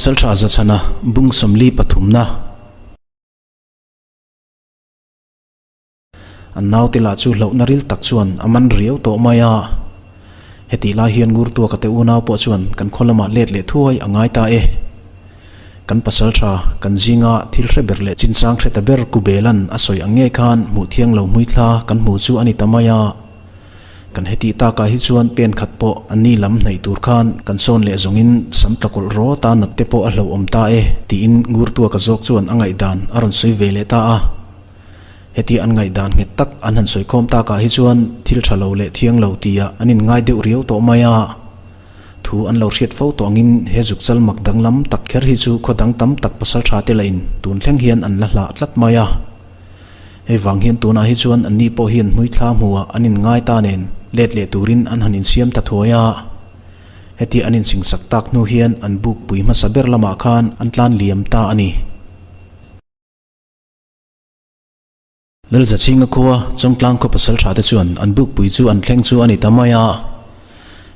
Pasalṭha Zachhana bung 43 na. An naute lah chu hlauhna ril tak chuan a man riau tawh mai a. Hetih lai hian Ngurtuaka te unau pawh chuan kan khaw lamah let leh thuai a ngai ta e. Kan pasalṭha kan zinga thil hre ber leh chinchang hre ta ber Kubelan a sawi ang ngei khan hmuh thiang lo hmuithla kan hmu chu a ni ta mai a. Kan hetih takah hi chuan pen khat pawh a ni lam hnaih tur khan kan sawn leh zawngin sam tla kawlh rawt a nat te pawh a hlauhawm ta e tiin Ngurtuaka zawk chuan a ngaihdan a rawn sawi ve leh ta a. Heti an ngaihdan nghet tak an han sawi khawm takah hi chuan thil tha lo leh thiang lo tia an inngai deuh riau tawh mai a. Thu an lo hriat fo tawh angin he zukchal mak danglam tak kher hi chu khaw dang tam tak pasal tha te lahin tun thleng hian an la hlah tlat mai a. Hei vang hian tunah hi chuan anni pawh hian hmuithla hmuhah an inngai ta nen let leh turin an han insiam ta thuai a. Heti an insingsak tak hnu hian an bukpui hmasa ber lamah khan an tlan liam ta a ni. Lalzachhinga khua Chawngtlang khaw pasal tha te chuan an bukpui chu an thleng chu a ni ta mai a.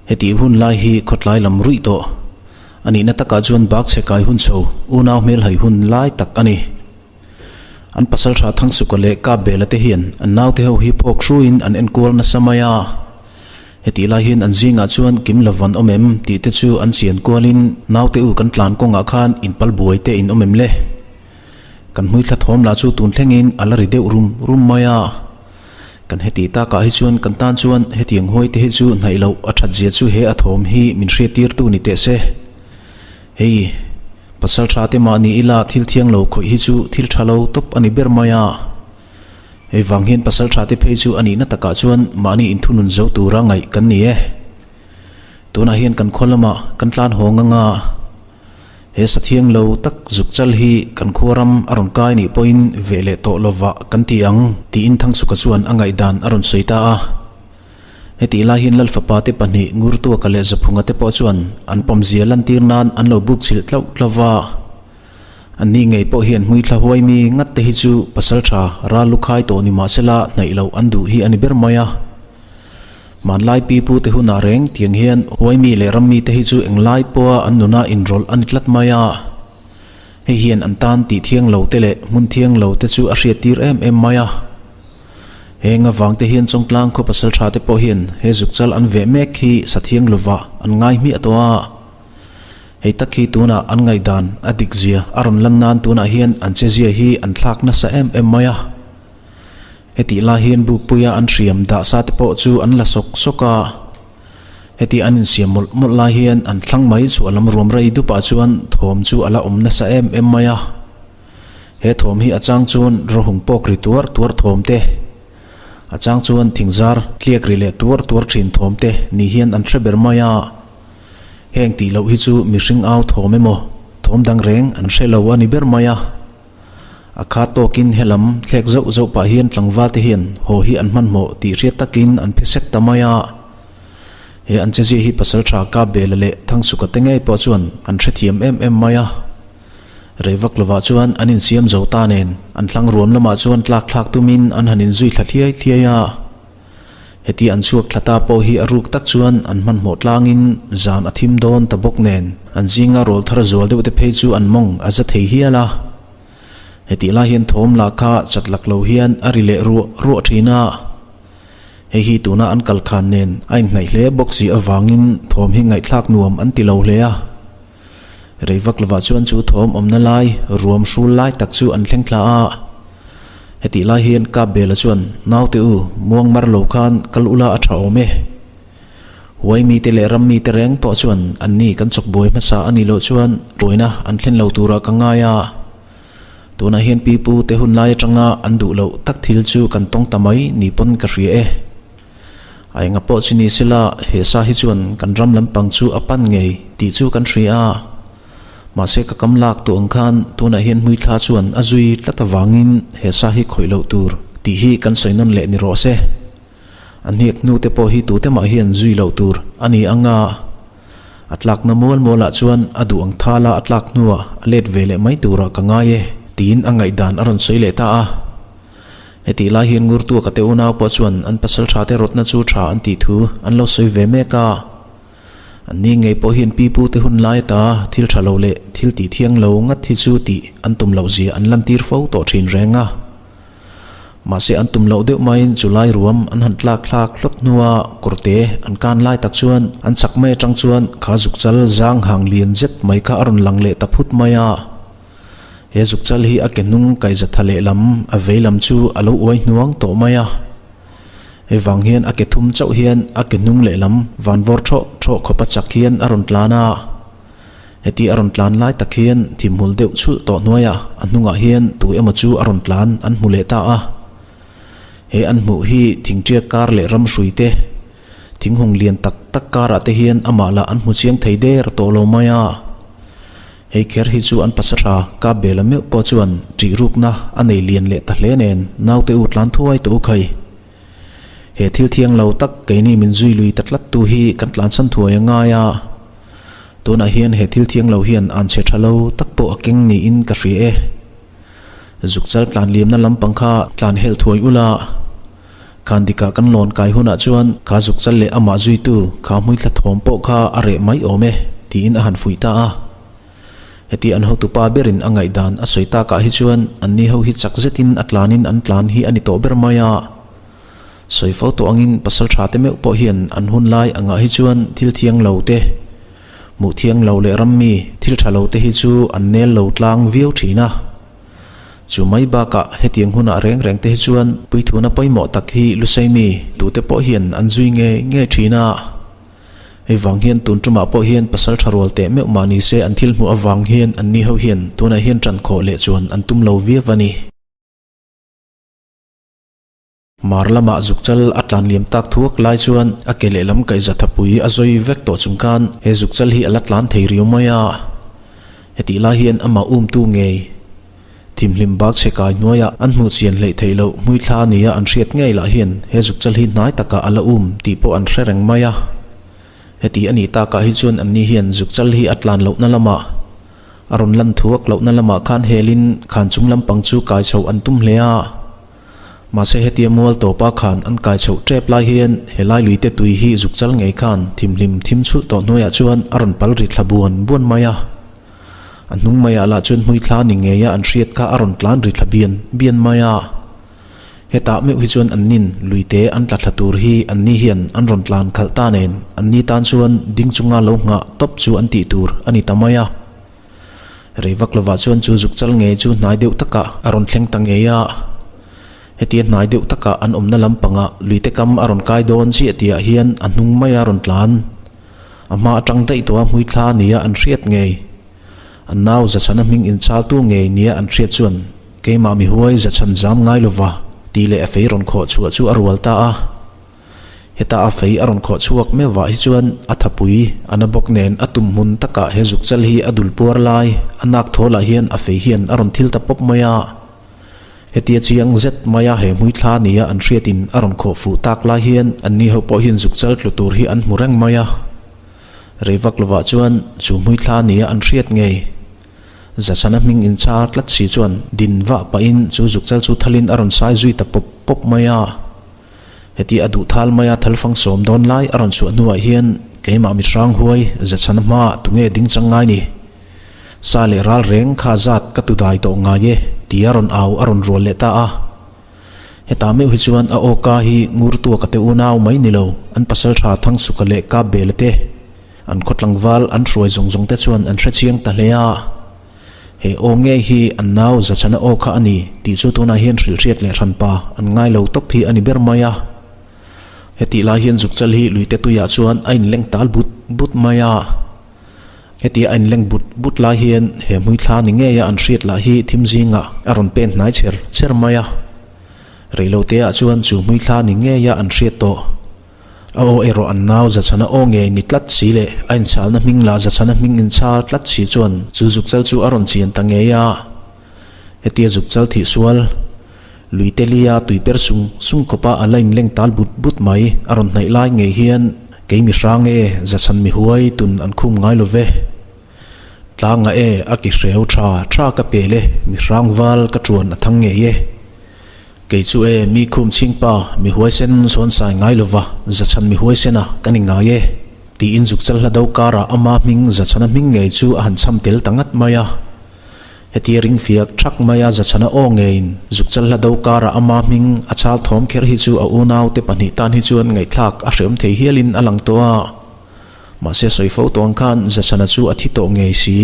Hetih hun lai hi khawtlai lam ruih tawh a nihna takah chuan bak chhe kai hun chho unau hmelhai hun lai tak a ni. An pasal tha Thangsuka leh Kapbela te hian an naute ho hi phawk hruiin an enkual nasa mai a. Hetih lai hian an zingah chuan kim lo van awm em tih te chu an chian kualin naute u kan tlan kawngah khan inpal buai te in awm em le? Kan hmuithla thawm lah chu tun thlengin a la ri deuh rum rum mai a. Kan heti takah hi chuan kan tan chuan hetiang huai te hi chu hnaih loh a that zia chu he a thawm hi min hriattirtu ni teh se. Hei, pasal tha te mahni ila thil thiang lo khawih hi chu thil tha lo tawp a ni ber mai a. Hei vang hian pasal tha te phei chu a nihna takah chuan mahni inthunun zo tura ngaih kan ni e. Tunah hian kan khaw lamah kan tlan hawng anga. He sathiang lo tak zuk chal hi kan khua ram a rawn kai nih pawhin ve leh tawh lovah kan ti ang, tiin Thangsuka chuan a ngaihdan a rawn sawi ta a. Hetih lai hian Lal fapa te pahnih Ngurtuaka leh Zaphunga te pawh chuan an pawmzia lantir nan an lo buk chhilh tlauh tlauh va. Anni ngei pawh hian hmuithla huai mi ngat te hi chu pasal tha ral lu khai tawh ni mahsela hnaih loh an duh hi a ni ber mai a. Hmanlai pi pu te hunah reng tiang hian huaimi leh rammi te hi chu englai pawha an nuna inrawlh a ni tlat mai a. Hei hian an tan tih thiang lo te leh hmun thiang lo te chu a hriattir em em mai a. Heng avang te hian Chawngtlang khaw pasal tha te pawh hian he zukchal an veh mek hi sa thiang lovah an ngai hmiah tawh a. Hei tak hi tunah an ngaihdan a dik zia a rawn lan nan tunah hian an chezia hi an thlak nasa em em mai a. Hetih lai hian bukpuia an hriam dah sa te pawh chu an la sawk sawk a. Heti an insiam mawlh mawlh lai hian an thlang mai chhuah lam ruam rei dupah chuan thawm chu a la awm nasa em em mai a. He thawm hi a chang chuan rawhung pawk ri tuar tuar thawm te, a chang chuan thingzar tliak ri leh tuar tuar thin thawm te ni hian an hre ber mai a. Heng tih loh hi chu mihring au thawm emaw thawm dang reng an hre lo a ni ber mai a. A kha tawkin helam thlek zauh zauh pah hian tlangval te hian haw hi an hmanhmawh tih hriat takin an phe sek ta mai a. He an chezia hi pasal tha Kapbela leh Thangsuka te ngei pawh chuan an hrethiam em em mai a. Rei vak lovah chuan an insiam zo ta nen an hlang ruam lamah chuan tlak thlak tumin an han inzui thla thliai thliai a. Heti an chhuak thla ta pawh hi a ruk tak chuan an hmanhmawh tlangin zan a thim dawn ta bawk nen an zinga rawl thar zual deuh te phei chu an mawng a za thei hial a. Hetih lai hian thawm lah kha chat lak lo hian a ri leh ruah ruah thin a. Hei hi tuna an kal khan nen a inhnaih hle bawk si avangin thawm hi ngaihthlak nuam an ti lo hle a. Rei vak lovah chuan chu thawm awmna lai ruam hrul lai tak chu an thleng thla a. Hetih lai hian Kapbela chuan, Naute u, muang mar lo khan kal ula a tha awm e. Huai mite leh ram mite reng pawh chuan anni kan chawk buai hmasa a nih loh chuan ṭuaina an thlen lo turah ka ngai a. Tunah hian pi pu te hun lai atanga an duh loh tak thil chu kan tawng ta mai ni pawn ka hria e. A enga pawh chu ni sela he sa hi chuan kan ram lampang chu a pan ngei tih chu kan hria a. Mahse ka kam lak tawh ang khan tunah hian hmuithla chuan a zui tlat avangin he sa hi khawih loh tur tih hi kan sawi nawn leh ni rawh se. A hniak hnu te pawh hi tute mah hian zui loh tur a ni ang a, a tlakna mual mualah chuan a duh ang thala a tlak hnuah a let ve leh mai turah ka ngai e tiin a ngaihdan a rawn sawi leh ta a. Hetih lai hian Ngurtuaka te unau pawh chuan an pasal tha te rawtna chu tha an tih thu an lo sawi ve mek a. Anni ngei pawh hian pi pute hun lai ata thil tha lo leh thil tih thiang lo ngat hi chu tih an tum loh zia an lantir fo tawh thin reng a. Mahse an tum loh deuh maiin chu lai ruam an han tlak thlak hlawt hnua kawrte an kan lai tak chuan an chak mai atang chuan kha zukchal zang hang lian zet mai kha a rawn lang leh ta phut mai a. He zukchal hi a ke hnung kaihzatha lehlam a vei lam chu a lo uai hnuang tawh mai a. Hei vang hian a ke thum chauh hian a ke hnung lehlam van vawr thawh thawh khawpa chak hian a rawn tlan a. Heti a rawn tlan lai tak hian thimhmul deuh chhulh tawh hnuaiah a hnungah hian tu emaw chu a rawn tlan an hmu leh ta a. He an hmuh hi thingṭiak kar leh ram hrui te, thinghung lian tak tak karah te hian amah lah an hmu chiang thei der tawh lo mai a. Hei kher hi chu an pasatha kap bela meuh pawh chuan ṭih rukna a nei lian leh ta hle nen naute u tlan thuai tawh u khai. He thil thiang lo tak keini min zui lui ta tlat tu hi kan tlanchhan thuai a ngai a. Tunah hian he thil thiang lo hian an chhe tha lo tak pawh a keng niin ka hria e. Zukchal tlan liamna lampang kha tlan helh thuai ula. Khan dikah kan lawn kai hunah chuan kha zukchal leh amah zuitu kha hmuithla thawm pawh kha a reh mai awm e tiin a han fuih ta a. Heti an hotupa berin a ngaihdan a sawi takah hi chuan anni ho hi chak zetin a tlanin an tlan hi a ni tawh ber mai a. Sawi fo tawh angin pasal tha te meuh pawh hian an hun lai angah hi chuan thil thiang lo te, hmuh thiang lo leh rammi thil tha lo te hi chu an nel lo tlang viau thin a. Chu mai bakah hetiang hunah reng reng te hi chuan puithuna pawimawh tak hi Lusaimi tute pawh hian an zui ngei ngei thin a. Hei vang hian tun tumah pawh hian pasal tha rual teh meuh mah ni se an thil hmuh avang hian anni ho hian tunah hian ṭan khawh leh chuan an tum lo viau a ni. Hmar lamah zukchal a tlan liam tak thuak lai chuan a ke lehlam kaihza thapui a zawi vek tawh chung khan he zukchal hi a la tlan thei riau mai a. Hetih lai hian amah umtu ngei thimhlim bak chhe kai hnuaiah an hmuh chian hleih theih loh hmuithla nia an hriat ngei lah hian he zukchal hi hnai takah a la um tih pawh an hre reng mai a. Heti a nih takah hi chuan anni hian zukchal hi a tlan lohna lamah a rawn lan thuak lohna lamah khan helin khan chung lampang chu kai chhoh an tum hle a. Mahse hetia mual tawpa khan an kai chhoh tep lai hian helai luite tui hi zukchal ngei khan thimhlim thim chhulh tawh hnuaiah chuan a rawn pal ri thla buan buan mai a. A hnung maiah lah chuan hmuithla ni ngeia an hriat kha a rawn tlan ri thla bian bian mai a. Hetah meuh hi chuan an nin luite an tla thla tur hi anni hian an rawn tlan khalh ta nen anni tan chuan ding chunga lo nghah tawp chu an tih tur a ni ta mai a. Rei vak lovah chuan chu zuk chal ngei chu hnai deuh takah a rawn thleng ta ngei a. Hetia hnai deuh takah an awmna lampangah luite kam a rawn kai dawn chiah tihah hian a hnung maia rawn tlan. A hma atang daih tawha hmuithla nia an hriat ngei. An nau Zachhana hming inchaltu ngei nia an hriat chuan keimah mihuai Zachhan zam ngai lova tih leh a fei rawn khawh chhuah chu a rual ta a. Heta a fei a rawn khawh chhuak meuhvah hi chuan a thapui a na bawk nen a tum hmun takah he zukchal hi a dul puar lai a nak thawlah hian a fei hian a rawn thil ta pawp mai a. Hetia chiang zet maia he hmuithla nia an hriatin a rawn khawh fuh tak lai hian anni ho pawh hian zukchal tlu tur hi an hmu reng mai a. Rei vak lovah chuan chu hmuithla nia an hriat ngei. Zachhana hming inchar tlat si chuan din vah pahin chu zukchal chu thalin a rawn sai zui ta pawp pawp mai a. Heti a duh thal maia thalfang sawm dawn lai a rawn chhuah hnuah hian keimah mi hrang huai Zachhana hmaah tunge ding chang ngai ni? Sa leh ral reng kha zat ka tu dai tawh ngai e tia rawn au a rawn rual leh ta a. Hetah meuh hi chuan a awka hi Ngurtuaka te unau mai ni lo an pasaltha Thangsuka leh Kapbela te an khaw tlangval an hruai zawng zawng te chuan an hrechiang ta hle a. He aw ngei hi an nau Zachana aw kha a ni tih chu tunah hian hrilhhriat leh hranpa an ngai lo tawp hi a ni ber mai a. Hetih lai hian zukchal hi luite tuiah chuan a inleng tal but but mai a. Hetia a inleng but but lai hian he hmuithla ni ngeia an hriat lah hi thim zingah a rawn pen hnai chher chher mai a. Reiloteah chuan chu hmuithla ni ngeia an hriat tawh. A aw erawh an nau Zachhana aw ngei ni tlat si leh a inchalna hming lah Zachhana hming inchal tlat si chuan chu zukchal chu a rawn chian ta ngei a. Hetia zukchal thih sual, lui te lia tui per sung sung khawpa a la inleng tal but but mai a rawn hnaih lai ngei hian kei mi hrang e, Zachhan mi huai tun an khum ngai lo ve. Tlanga e, a ki hreu tha tha ka pel e, mi hrang val ka tuan a thang ngei e. Kei chu e, mi khum chhing pa, mi huaisen sawn sai ngai lova, zachhan mi huaisen a, ka ni ngai e. Tiin zukchal hla do karah ama hming Zachhana hming ngei chu a han chham tel ta ngat mai a. Hetia ring fiak thak maia Zachhana aw ngeiin zukchal hla do karah ama hming a chal thawm kher hi chu a unaute pahnih tan hi chuan ngaihthlak a hreawm thei hialin a lang tawh a. Mahse sawi fo tawh ang khan Zachhana chu a thi tawh ngei si.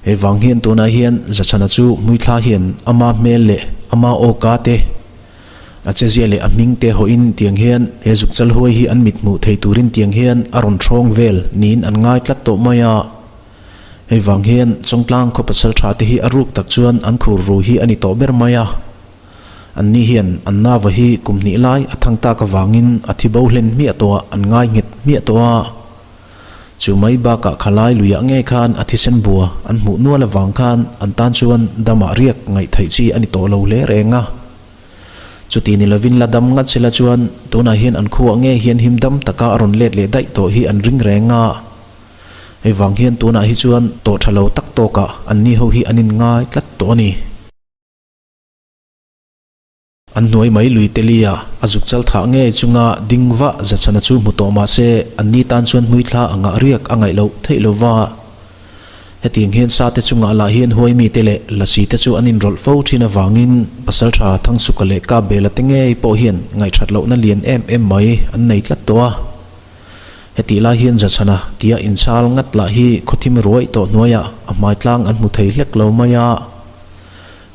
Hei vang hian tunah hian Zachhana chu hmuithla hian ama hmel leh ama aw ka te, a chezia leh a hming te hawhin tiang hian he zukchal huai hi an mit hmuh thei turin tiang hian a rawn hrawng vel niin an ngai tlat tawh mai a. Hei vang hian Chawngtlang khaw pasal tha te hi a ruk tak chuan an khur ru hi a ni tawh ber mai a. Anni hian an nava hi kum hnih lai a thang tak avangin a thi bo hlen hmiah tawh ah an ngai nghet hmiah tawh a. Chu mai bakah khalai luiah ngei khan a thisen bua an hmuh nual avang khan an tan chuan damah riak ngaih theih chi a ni tawh lo hle reng a. Chuti ni lovin la dam ngat sela chuan tunah hian an khuah ngei hian him dam taka a rawn let leh daih tawh hi an ring reng a. Hei vang hian tunah hi chuan tawh tha lo tak tawkah anni ho hi an inngai tlat tawh a ni. An hnuai mai lui Telia a zuk chal thah ngei chunga ding vah Zachhana chu hmu tawh mah se anni tan chuan hmuithla a ngah riak a ngaih loh theih lo va. Hetiang hian sate chungah lah hian huai mite leh lasi te chu an inrawlh fo thin avangin Pasaltha Thangsuka leh Kapbela te ngei pawh hian ngaihthat lohna lian em em mai an nei tlat tawh a. Hetih lai hian Zachhana tia inchal ngat lah hi khawthim ruaih tawh hnuaiah a hmai tlang an hmu thei hlek lo mai a.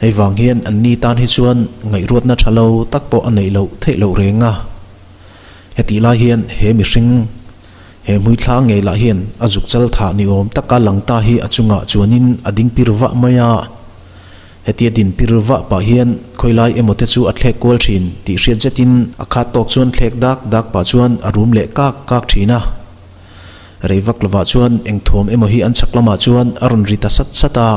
Hei vang hian anni tan hi chuan ngaihruatna tha lo tak pawh a neih loh theih loh reng a. Hetih lai hian he mihring, he hmuithla ngei lah hian a zuk chal thah ni awm taka lang ta hi a chungah chuanin a ding pir vah mai a. Hetia din pir vah pah hian khawilai emaw te chu a thlek kual thin tih hriat zetin a khat tawk chuan thlek dak dak pah chuan a rum leh kak kak thin a. Rei vak lovah chuan eng thawm emaw hi an chhak lamah chuan a rawn ri ta sat sat a.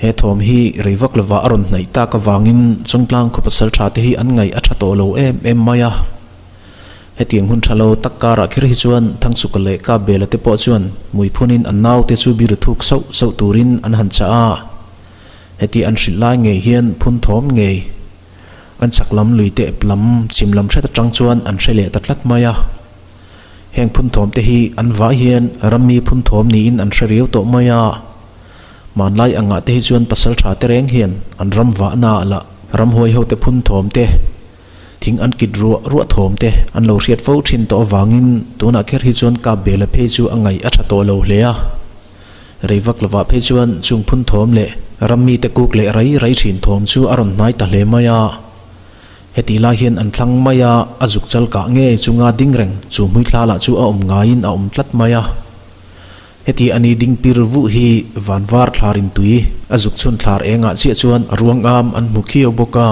He thawm hi rei vak lovah a rawn hnaih tak avangin Chawngtlang khaw pasal tha te hi an ngaih a tha tawh lo em em mai a. Hetiang hun tha lo tak karah kher hi chuan Thangsuka leh Kapbela te pawh chuan hmuiphunin an naute chu biru thuk sauh sauh turin an han chah a. Heti an hrilh lai ngei hian phun thawm ngei an chak lam lui teh lam chhim lam hret atang chuan an hre leh ta tlat mai a. Heng phun thawm te hi an vai hian rammi phun thawm niin an hre riau tawh mai a. Hmanlai angah te hi chuan pasal tha te reng hian an ram vahna ah lah ramhuai ho te phun thawm te, thing an kit ruah ruah thawm te an lo hriat fo thin tawh avangin tunah kher hi chuan kap bela phei chu a ngaih a tha tawh lo hle a. Rei vak lovah phei chuan chung phun thawm leh ram mite kuk leh rai rai thin thawm chu a rawn hnai ta hle mai a. Hetih lai hian an thlang mai a, a zuk chal kah ngei chunga ding reng chu hmuithla lah chu a awm ngaiin a awm tlat mai a. Heti a ni ding pir vuh hi van var thlar in tui a zuk chhun thlar engah chiah chuan a ruang am an hmu khiau bawk a.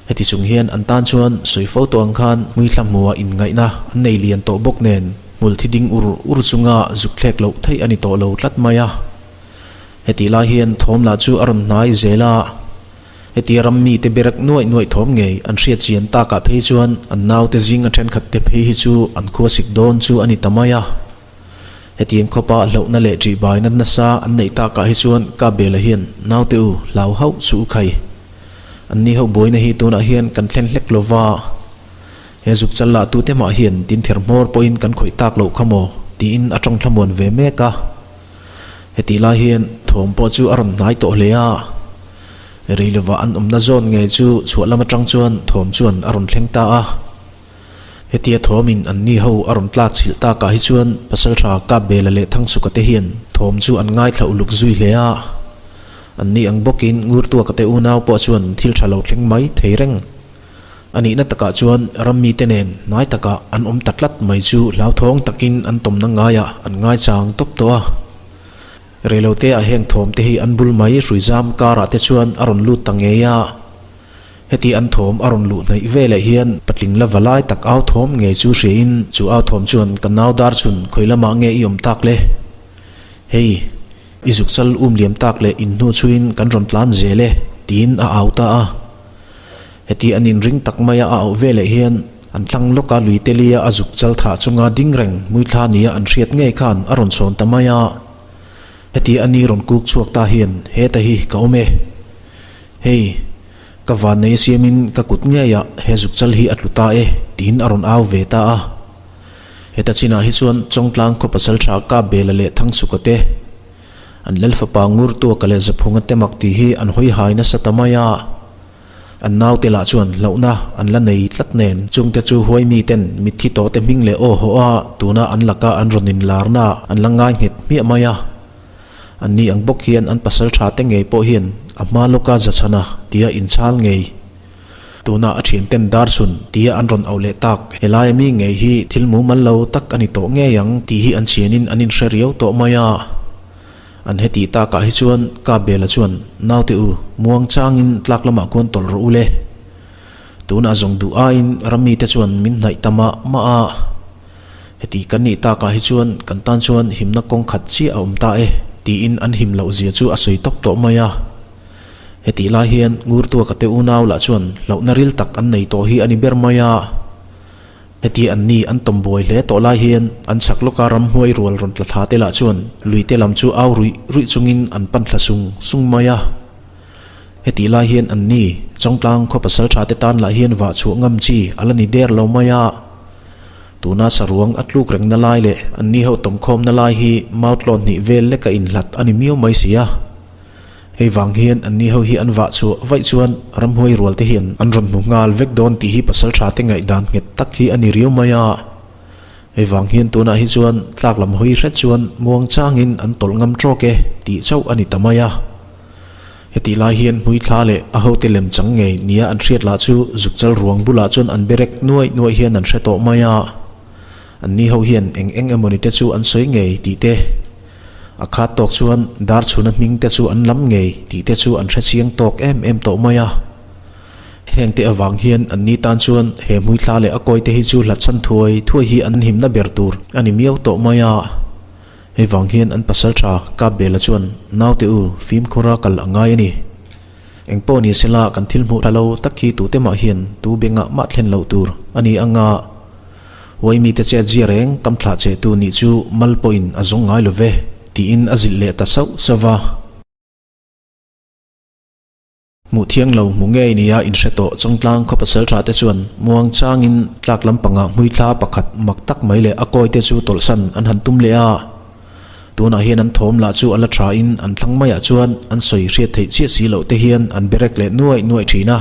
Heti chung hian an tan chuan sawi fo tawh ang khan hmuithla hmuha inngaihna an nei lian tawh bawk nen hmul thi ding ur ur chunga zuk thlek loh theih a ni tawh lo tlat mai a. Hetih lai hian thawm lah chu a rawn hnai zel a. Hetia ram mite berek nuaih nuaih thawm ngei an hriat chian takah phei chuan an naute zinga thenkhat te phei hi chu an khuasik dawn chu a ni ta mai a. Hetiang khawpa hlauhna leh ṭihbaina nasa an neih takah hi chuan Kabela hian naute u hlau hauh chu u khai. Anni ho buaina hi tunah hian kan thlen hlek lo va, he zuk chal lah tute mah hian tin ther hmawr pawhin kan khawih tak loh kha maw tiin a tawng thlamuan ve mek a. Hetih lai hian thawm pawh chu a rawn hnai tawh hle a, rei lovah an awmna zawn ngei chu chhuah lam atang chuan thawm chuan a rawn thleng ta a. Hetia thawmin anni ho a rawn tlak chhilh takah hi chuan Pasalṭha Kapbela leh Thangsuka te hian thawm chu an ngaithla uluk zui hle a. Anni ang bawkin Ngurtuaka te unau pawh chuan thil ṭha lo thleng mai thei reng. A nihna takah chuan rammi te nen hnai takah an awm ta tlat mai chu hlauthawng takin an tawmna ngaiah an ngaichang tawp tawh a. Reiloteah heng thawm te hi an bul mai hruizam karah te chuan a rawn lut ta ngei a. Heti an thawm a rawn luh hnaih ve leh hian patling la va lai tak au thawm ngei chu hriain chu au thawm chuan ka nau dar chhun khawi lamah nge i awm tak le? Hei, i zuk chal um liam tak leh in hnu chhuiin kan rawn tlan zel e, tiin a au ta a. Heti an inring tak maia a auh ve leh hian an thlang lawka lui telia a zuk chal thah chunga ding reng muithla nia an hriat ngei khan a rawn chhawn ta mai a. Heti a ni rawn kuk chhuak ta hian heta hi ka awm e. Hei, ka vannei a siamin ka kut ngeiah he zuk chal hi a tlu ta e, tiin a rawn au ve ta a. Heta chinah hi chuan Chawngtlang khaw pasaltha Kapbela leh Thangchhuka te, an Lalfapa Ngurtuaka leh Zaphunga te mak tih hi an hawi hai nasa ta mai a. An naute lah chuan hlauhna an la nei tlat nen chungte chu huai miten mitthi tawhte hming leh aw haw a, tuna an laka an rawn inlarna an la ngai nghet hmiah mai a. Anni ang bawk hian an pasaltha te ngei pawh hian a hma lawka zachhana tia inchhal ngei. Tuna a thianten Darchhun tia an rawn auh leh tak helaia mi ngei hi thil mumal lo tak a ni tawh ngei ang tih hi an chhianin an inhre riau tawh mai a. An heti takah hi chuan Kapbela chuan naute u muang changin tlak lamah khuan tawlh rawh u le. Tunah zawng duh aiin rammi te chuan min hnaih ta mah mah a. Heti kan nih takah hi chuan kan tan chuan himna kawng khat chiah a awm ta e, tiin an him loh zia chu a sawi tawp tawh mai a. Hetih lai hian Ngurtuaka te unau lah chuan hlauhna ril tak an nei tawh hi a ni ber mai a. Heti an ni an tawm buai hle tawh lai hian an chhak lawka ramhnuai rual rawn tla thla te lah chuan luite lam chu au ruih ruih chungin an pan thla sung sung mai a. Hetih lai hian an ni Chawngtlang khaw pasaltha te tan lah hian vah chhuah ngam chi a la ni der lo mai a. Tuna saruang a tluk rengna lai leh an ni ho tawmkhawmna lai hi mautlawn hnih vel leka inhlat a ni miau mai si a. Hei vang hian an ni ho hi an vah chhuah vaih chuan ramhuai rual te hian an rawn hmu nghal vek dawn tih hi pasaltha te ngaihdan nghet tak hi a ni riau mai a. Hei vang hian tunah hi chuan tlak lam hawi hret chuan muang changin an tawlh ngam tawk e tih chauh a ni ta mai a. Hetih lai hian hmuithla leh a hote lem chang ngei nia an hriat lah chu zukchal ruang bulah chuan an berek nuaih nuaih hian an hre tawh mai a. Anni ho hian eng eng emawni te chu an sawi ngei tih te, a khat tawk chuan Darchhuna hming te chu an lam ngei tih te chu an hre chiang tawk em em tawh mai a. Heng te avang hian anni tan chuan he hmuithla leh a kawi te hi chu hlatchhan thuai thuai hi an himna ber tur a ni miau tawh mai a. Hei vang hian an pasal tha Kapbela chuan, Naute u, fimkhura kal a ngai a ni. Engpawh ni sela kan thil hmuh tha lo tak hi tute mah hian tu bengah mah thlen loh tur a ni anga Huaimi te chet zia reng kam thlah che tu nih chu mal pawhin a zawng ngai lo ve, tiin a zilh leh ta sauh sauh va. Hmuh thiang lo hmu ngei nia inhre tawh Chawngtlang khaw pasal tha te chuan muang changin tlak lampangah hmuithla pakhat mak tak mai leh a kawi te chu tawlhsan an han tum leh a. Tunah hian an thawm lah chu a la tha in an thlang maiah chuan an sawi hriat theih chiah si loh te hian an berek leh nuaih nuaih thin a.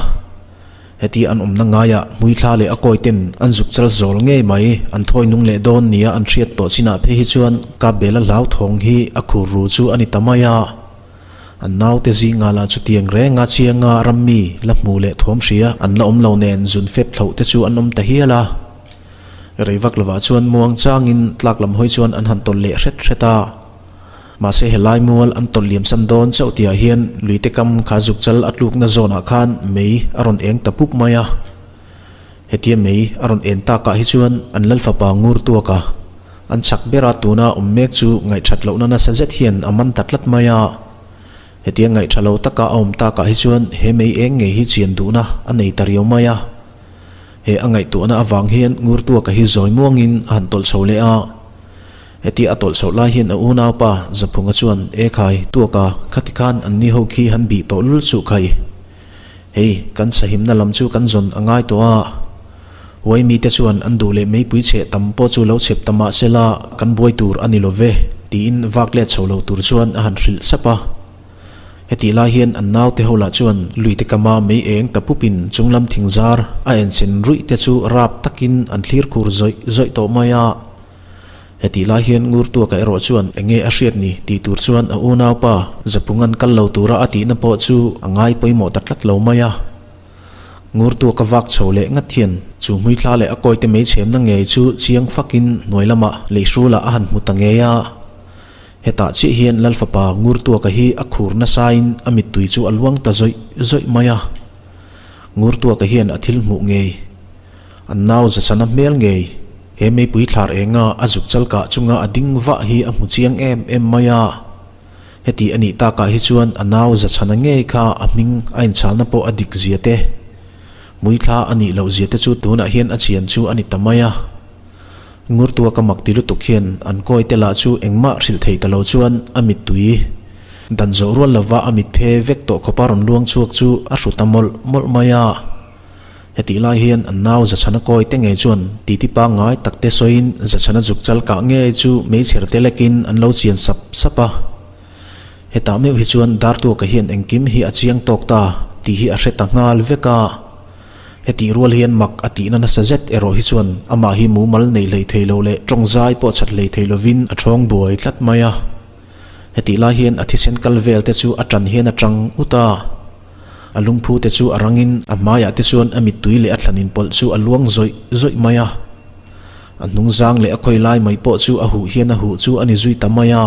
Heti an awmna ngaiah hmuithla leh a kawi ten an zuk chal zawl ngei mai an thawi nung leh dawn nia an hriat tawh chinah phei hi chuan Kapbela hlauthawng hi a khur ru chu a ni ta mai a. An naute zingah lah chutiang renga chianga rammi la hmu leh thawm hria an la awm lo nen zun fep thloh te chu an awm ta hial a. Rei vak lovah chuan muang changin tlak lam hawi chuan an han tawlh leh hret hret a. Mahse helai mual an tawlh liam san dawn chauh tihah hian luite kam kha zuk chal a tlukna zawnah khan mei a rawn eng ta pup mai a. Hetia mei a rawn en takah hi chuan an Lalfapa ngur tuak a, an chak ber a tuna awm mek chu ngaihthat lohna nasa zet hian a man ta tlat mai a. Hetia ngaihtha lo taka a awm takah hi chuan he mei eng ngei hi chian duhna a nei ta riau mai a. He a ngaihtuahna avang hian ngur tuaka hi zawi muangin a han tawlh chho leh a. Hetia a tawlh chhoh lai hian a unaupa Zaphunga chuan, Ekhai, tuaka, khati khan anni ho khi han bih tawh lul suh khai. Hei, kan sahimna lam chu kan zawn a ngai tawh a. Huai mite chuan an duh leh meipui cheh tam pawh chu lo chhep ta mah sela kan buai tur a ni lo ve, tiin vak let chho lo tur chuan a han hrilh sap a. Hetih lai hian an naute ho lah chuan luite kama mei eng ta pupin chunglam thingzar a enchen ruih te chu rap takin an thlir khur zawih zawih tawh mai a. Hetih lai hian Ngurtuaka erawh chuan eng nge a hriat ni tih tur chuan a unaupa Zapungan kal lo tura a tihna pawh chu a ngai pawimawh ta tlat lo mai a. Ngurtuaka vak chho leh ngat hian chu hmuithla leh a kawite mei chhemna ngei chu chiang fakin hnuai lamah leihrulah a han hmu ta ngei a. Hetah chiah hian Lalfapa Ngurtuaka hi a khur nasain a mittui chu a luang ta zawih zawih mai a. Ngurtuaka hian a thil hmuh ngei An nau Zachana hmel ngei he meipui thlar enga a zuk chal kah chunga a ding vah hi a hmu chiang em em mai a. Heti a nih takah hi chuan a nau Zachana ngei kha a hming a inchalna pawh a dik zia te, hmuithla a nih loh zia te chu tunah hian a chian chu a ni ta mai a. Ngurtua ka mak ti lutuk hian an kawi te lah chu engmah hrilh thei ta lo chuan a mittui dan zawh rual lova a mit phe vek tawh khawpa rawn luang chhuak chu a hru ta mawlh mawlh mai a. Hetih lai hian an nau Zachhana kawi te ngei chuan titi pangngai tak te sawiin Zachhana zuk chal kah ngei chu meichher te lekin an lo chian sap sap a. Hetah meuh hi chuan Dartuaka hian engkim hi a chiang tawk ta tih hi a hre ta nghal vek a. Hetih rual hian mak a tihna nasa zet erawh hi chuan amah hi mumal nei hlei thei lo leh tawng zai pawh chat hlei thei lovin a thawng buai tlat mai a. Hetih lai hian a thisen kal vel te chu a tan hian a tang ut a. A lungphu te chu a rangin a hmaiah te chuan a mittui leh a thlan inpawlh chu a luang zawih zawih mai a. A hnung zang leh a khawi lai mai pawh chu a huh hian a huh chu a ni zui ta mai a.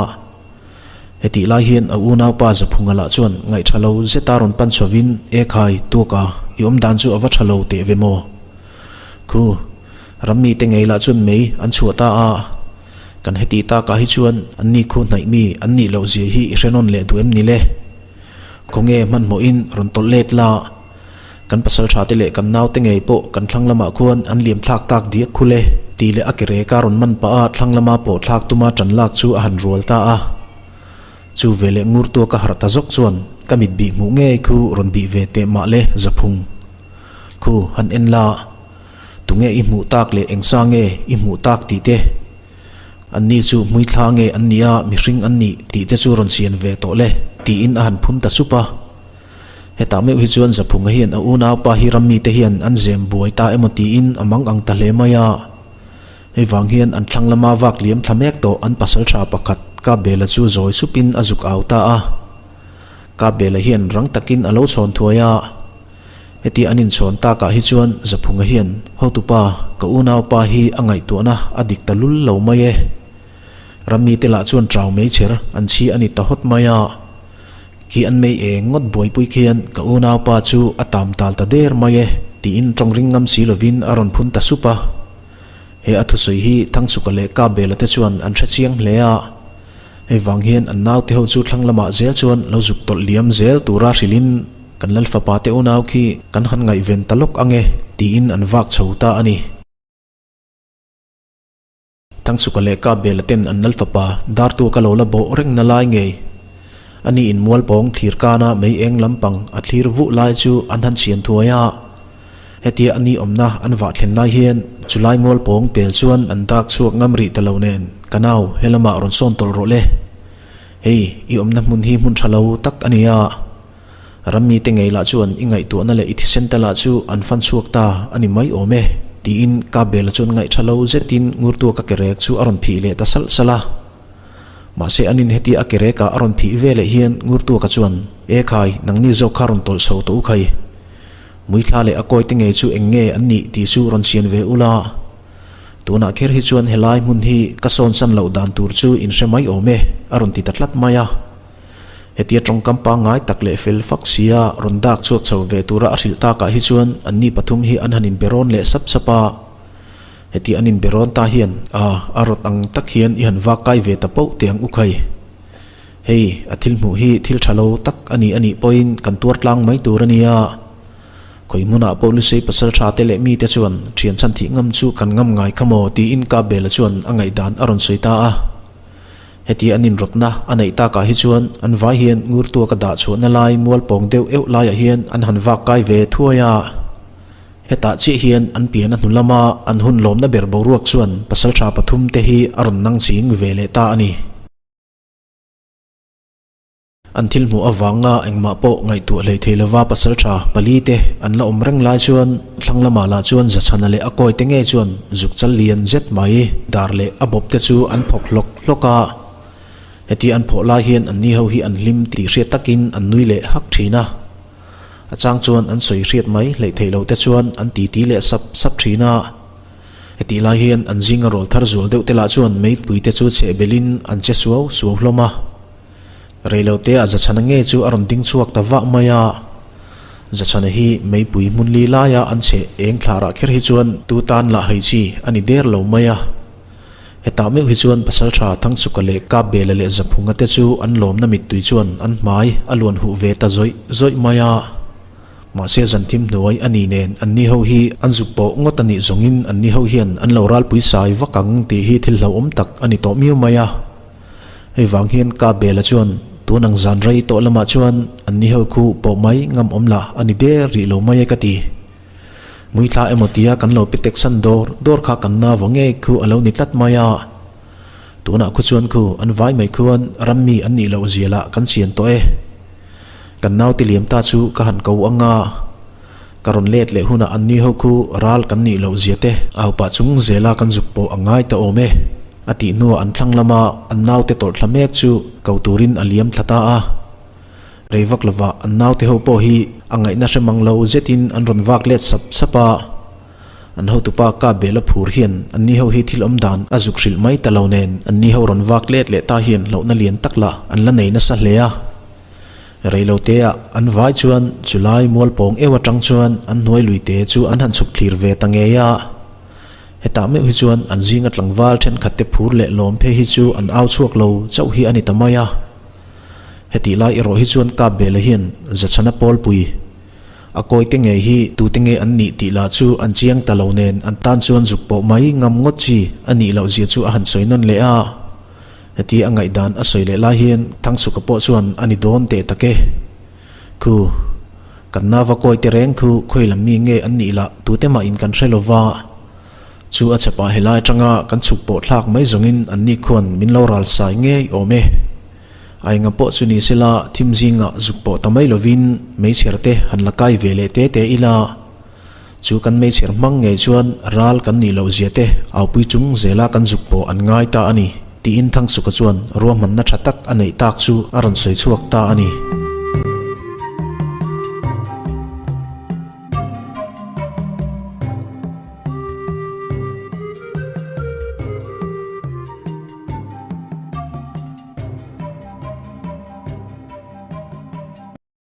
Hetih lai hian a unaupa Zaphunga lah chuan ngaih tha lo zeta rawn pan chhovin, E khai, Tuaka, i awm dan chu a va tha lo teh ve maw? Khu, ram mite ngei lah chuan mei an chhuah ta a, kan hetih takah hi chuan an ni khu hnaih mi an nih loh zia hi i hre nawn leh duh em ni le? Khawnge hmanhmawhin rawn tawlh let la? Kan pasal tha te leh kan naute ngei pawh kan thlang lamah khuan an liam thlak tak diak khul e, tih leh a ke reka rawn man pah a thlang lama pawh thlak tuma ṭan lak chu a han rual ta a. Chu ve leh ngur tuak a harh ta zawk chuan ka mit bih hmuh ngei khu rawn bih ve teh mah le Zaphung. Khu han en la, tunge i hmuh tak leh engsa nge i hmuh tak tih te, anni chu hmuithla nge an nia mihring an nih tih te chu rawn chian ve tawh le tiin a han phun ta sup a. Hetah meuh hi chuan Zaphunga hian a unaupa hi rammite hian an zem buai ta emaw tiin a mang ang ta hle mai a. Hei vang hian an thlang lama vak liam thla mek tawh an pasaltha pakhat Kapbela chu zawi supin a zuk au ta a. Kapbela hian rang takin a lo chhawn thuai a. Heti an inchhawn takah hi chuan Zaphunga hian, Hotupa, ka unaupa hi a ngaihtuahna a dik ta lul lo mai e. Rammite lah chuan trau meichher an chhi a ni ta hawt mai a. Khi an mei eng ngawt buaipui khian ka unaupa chu a tam tal ta der mai e, tiin tawng ring ngam si lovin a rawn phun ta sup a. He a thusawi hi Thangchhuka leh Kabela te chuan an hre chiang hle a. Hei vang hian an naute ho chu thlang lamah zel chuan lo zuk tawlh liam zel tura hrilhin kan Lalfapa te unau khi kan han ngaihven ta lawk ang e, tiin an vak chho ta a ni. Thangchhuka leh Kapbela ten an lal fapa Dartu ka lo la bawh reng na lai ngei. Ani in mualpawng thlir kana mei eng lampang a thlir vuh lai chu an han chhian thuai a. Hetia ani awmna an vah thlen lai hian chulai mualpawng pel chuan an dak chhuak ngam rih ta lo nen, Ka nau, helamah rawn sawn tawlh rawh le. Hei, i awmna hmun hi hmun tha lo tak a ni a. Rammite ngei lah chuan i ngaihtuahna leh i thisen te lah chu an fan chhuak ta a ni mai awm e, tiin Kabela chuan ngaihṭha lo zetin Ngurtuaka ke rek chu a rawn phih leh ta salh salh a. Mahse an in hetia a ke rekah a rawn phih ve leh hian Ngurtuaka chuan, E khai, nangni zawk kha rawn tawlh chho tawh u khai. Muithla leh a kawi te ngei chu eng nge an nih tih chu rawn chhian ve ula. Tunah kher hi chuan helai hmun hi ka sawn san loh dan tur chu in hre mai awm e, a rawn ti ta tlat mai a. Hetia tawngkam pangngai tak leh fel fak sia rawn dak chhuak chho ve tura a hrilh takah hi chuan anni pathum hi an han inbe rawn leh sap sap a. Hetia an inbe rawn ta hian a a rawt ang tak hian i han vak kai ve ta poh teh ang u khai. Hei, a thil hmuh hi thil tha lo tak a ni a nih pawhin kan tuar tlang mai tur a nia. Khawi hmunah pawh Lusei pasal tha te leh mite chuan thian chhan thih ngam chu kan ngam ngai kha maw tiin Kapbela chuan a ngaihdan a rawn sawi ta a. Heti an inrawtna a neih takah hi chuan an vai hian Ngurtuaka dah chhuahna lai mualpawng deuh euh laiah hian an han vak kai ve thuai a. Hetah chiah hian an pian a hnu lama an hun lawmna ber boruak chuan pasaltha pathum te hi a rawn nang ching ve leh ta a ni. An thil hmuh avanga engmah pawh ngaihtuah hlei thei lova pasaltha pali te an la awm reng lai chuan thlang lamah lah chuan Zachhana leh a kawi te ngei chuan zuk chal lian zet mai dar leh a bawp te chu an phawk hlawk hlawk a. Hetia an phawh lai hian anni ho hi an hlim tih hriat takin an nui leh hak thin a. A chang chuan an sawi hriat mai hleih theih loh te chuan an titi leh sap sap thin a. Hetih lai hian an zinga rawl thar zual deuh te lah chuan meipui te chu chheh belhin an che suau suau hlawm a. Reilote ah Zachhana nge chu a rawn ding chhuak ta vah mai a. Zachhana hi meipui hmun li laia an chheh eng thlarah kher hi chuan tu tan lah hei chi a ni der lo mai a. Hetah meuh hi chuan Pasaltha Thangchuka leh Kapbela leh Zaphunga te chu an lawmna mittui chuan an hmai a luan huh ve ta zawih zawih mai a. Mahse zanthim hnuai a ni nen anni ho hi an zuk pawh ngawt a nih zawngin anni ho hian an lo ralpui sai vak ang tih hi thil hlauhawm tak a ni tawh miau mai a. Hei vang hian ka Bela chuan tun ang zan rei tawh lamah chuan an ni ho khu pawh mai ngam awm lah a ni der rih lo mai e ka ti. Hmuithla emaw tia kan lo pe tek san dawr dawr kha kan nau va ngei khu a lo ni tlat mai a. Tunah khu chuan khu an vai mai khuan ram mi an nih loh zia lah kan chian tawh e. Kan naute liam ta chu ka han ko ang a, ka rawn let leh hunah an ni ho khu ral kan nih loh zia te au pah chung zela kan zuk pawh a ngai ta awm e, a tih hnuah an thlang lama an naute tawlh thla mek chu ko turin a liam thla ta a. Rei vak lovah an naute ho pawh hi a ngaihna hre mang lo zetin an rawn vak let sap sap a. An hotupa kap bel a phur hian an ni ho hi thil awm dan a zuk hrilh mai ta lo nen an ni ho rawn vak let leh ta hian hlauhna lian tak lah an la nei nasa hle a. Reiloteah an vai chuan chulai mual pawng eu atang chuan an hnuai luite chu an han chhuk thlir ve ta ngei a. Hetah meuh hi chuan an zinga tlangval thenkhat te phur leh lawm phei hi chu an au chhuak lo chauh hi a ni ta mai a. Hetih lai erawh hi chuan kap bela hian Zachhana pawlpui a kawite ngei hi tute nge an nih tih lah chu an chiang ta lo nen an tan chuan zuk pawh mai ngam ngawt chi a nih loh zia chu a han sawi nawn leh a. Heti a ngaihdan a sawi leh lai hian Thangchhuka pawh chuan a ni dawn teh tak e. Khu, kan nava kawi te reng khu khawi lam mi nge an nih lah tute mah in kan hre lo va. Chu a chhepah helai atanga kan chhuk pawh thlak mai zawngin an ni khuan min lo ral sai ngei awm e. A enga pawh chu ni sela thim zingah zuk pawh ta mai lovin meichher te han la kai ve leh te te ila. Chu kan meichher hmang ngei chuan ral kan nih loh zia te aupui chung zela kan zuk pawh an ngai ta a ni, tiin Thangsuka chuan ruahmanna tha tak a neih tak chu a rawn sawi chhuak ta a ni.